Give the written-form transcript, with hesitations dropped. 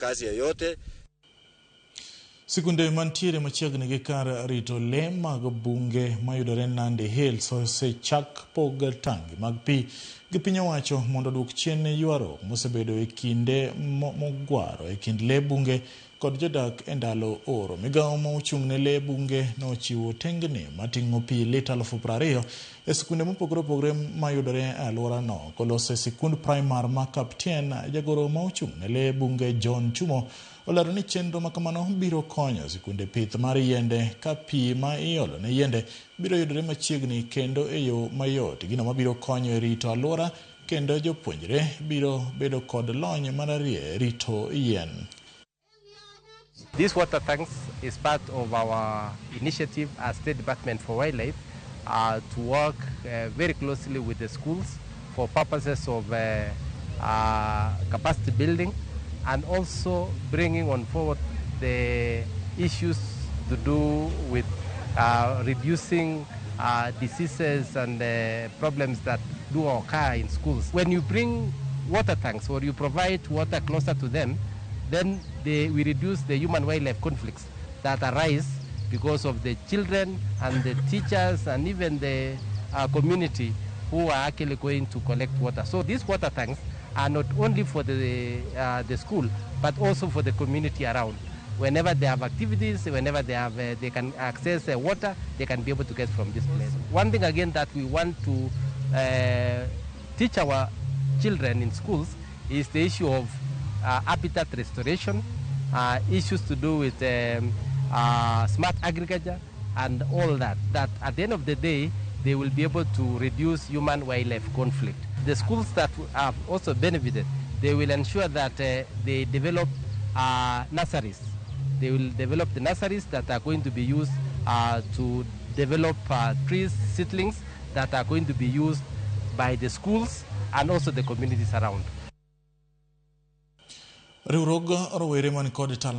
Kazi yoyote. Sikunde mantiere machiegni gi kar rito lee mag bunge mayudore Nandi Hills osechak pog tangi mag pi gi piny owacho mondo oduok chien ywaruok mosebedo e kinde mogwaro e kind lee bunge kod jodak e ndalo oro. Migawo ma ochung' ne lee bunge nochiwo tengni mating'o pi lita 20,000 e sikunde mopogore opogore mayudore e alworano. Koloso e sikund primar ma Kaptien, jagoro ma ochung' ne lee bunge John Chumo olero ni chenro ma kamano biro konyo sikunde pith mar yiende ka pi ma iolo ne yiende biro yudore machiegni kendo e yo mayot. Gino mabiro konyo e rito alwora kendo jopuonjre biro bedo kod lony mar rito yien. This water tanks is part of our initiative as State Department for Wildlife to work very closely with the schools for purposes of capacity building and also bringing on forward the issues to do with reducing diseases and problems that do occur in schools. When you bring water tanks or you provide water closer to them, then we reduce the human-wildlife conflicts that arise because of the children and the teachers and even the community who are actually going to collect water. So these water tanks are not only for the school, but also for the community around. Whenever they have activities, whenever they can access water, they can be able to get from this place. One thing again that we want to teach our children in schools is the issue of habitat restoration, issues to do with smart agriculture and all that, that at the end of the day, they will be able to reduce human-wildlife conflict. The schools that have also benefited, they will ensure that they develop nurseries. They will develop the nurseries that are going to be used to develop trees, seedlings that are going to be used by the schools and also the communities around. Riwruog rowere man kod talanta.